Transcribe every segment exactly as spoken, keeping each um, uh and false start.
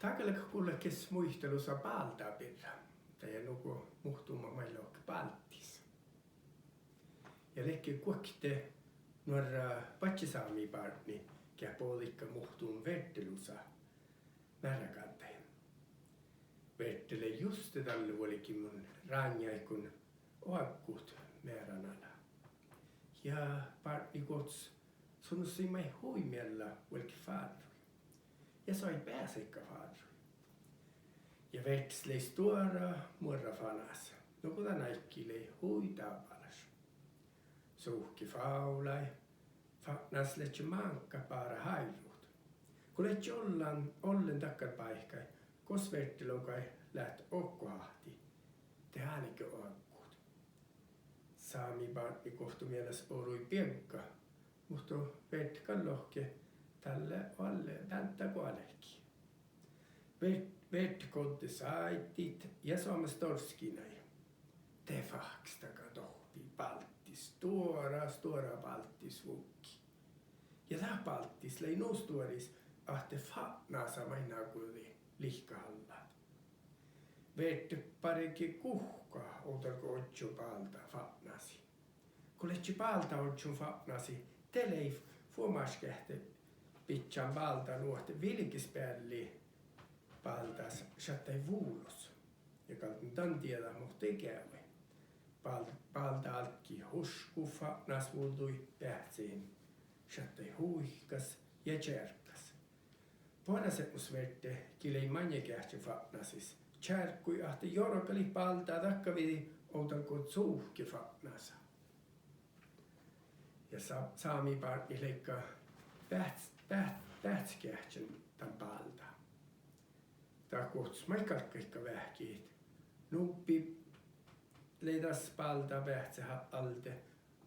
Dá galgat gullat ges muitalusa bálddá birra. Dat lea nugo muhtumat maid lohke bálddis. Ja ledje guokte nuorra badjesámi bártni geat bođiiga muhtun Verte lusa mearragáddái. Verte lei juste dalle vuolgimui ránnjáiguin oaggut meara ala. Ja bártneguovttos sutnasii maid hui miella vuolgit fárrui. Ja soai beasaiga fárrui. Ja Vertes lei stuorra muorrafanas, nugo dan áiggi lei hui dábálaš. Suhke fávlái, fatnasas ledje máŋggat bára háirrut. Go ledje ollan, ollen dakkár báikái gos Verte logai leat okkohahtti, de álge oaggut. Sámi bártneguovtto mielas orui biegga, muhto Verte gal lohke dalle oalle beaddá go álki. Ver-, Verte godde sáiddit ja soames dorskkinai. De fáhkkestaga dohppii bálddis, stuorra, stuorra bálddis vuggii. Ja dat bálddis lei nu stuoris ahte fatnasa maid nagodii lihkahallát. Verte barge guhká ovdal go ožžo bálddá fatnasii. Go ledje bálddá ožžon fatnasii, de lei fuomáškeahte bidjan bálddá nu ahte vilges bealli bálddás šattai vulos. Ja gal dan dieđát mo de geavai. Bál-, bálddá álggii huškut fatnasvuđđui beahcehiin, šattai huikas ja čearggas. Boarrásetmos Verte gii lei maŋŋegeahčen fatnasis, čearggui ahte jorgalit bálddá dakkaviđe ovdal go suhke fatnasa. Ja sa-, sámi bártnit leigga beahc-, beahc-, beahcegeahčen dan bálddá. Dat guovttos maid galggaid veahkehit. Nubbi lei das bálddá beahce ha-, alde,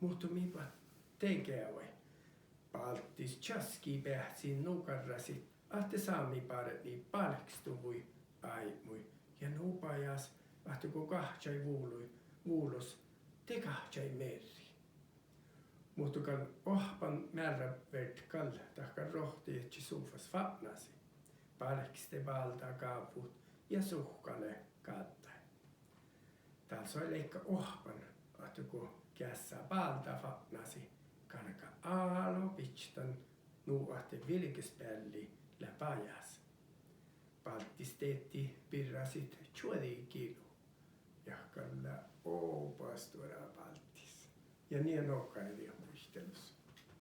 muhto mii bat de geavai. Bálddis časkii beahciin nu garrasit ahte sámi bártni bálkestuvvui áibmui ja nu bajás ahte go gahčai vulo-, vulos, de gahčai mearri. Muhto gal oahppan mearra Verte gal dakkár rohteječčet sufas fatnasii. Bálkestet bálddá gávvut ja suhka lea gáddái. Dál soai leigga oahppan ahte go geassá bálddá fatnasii, galgá álo bidjat dan nu ahte vilges bealli lea bajás. Bálddis deaddi birrasit čuođi gilu. Ja gal lea oba stuorra bálddis. Ja nie nogai dien muitalus.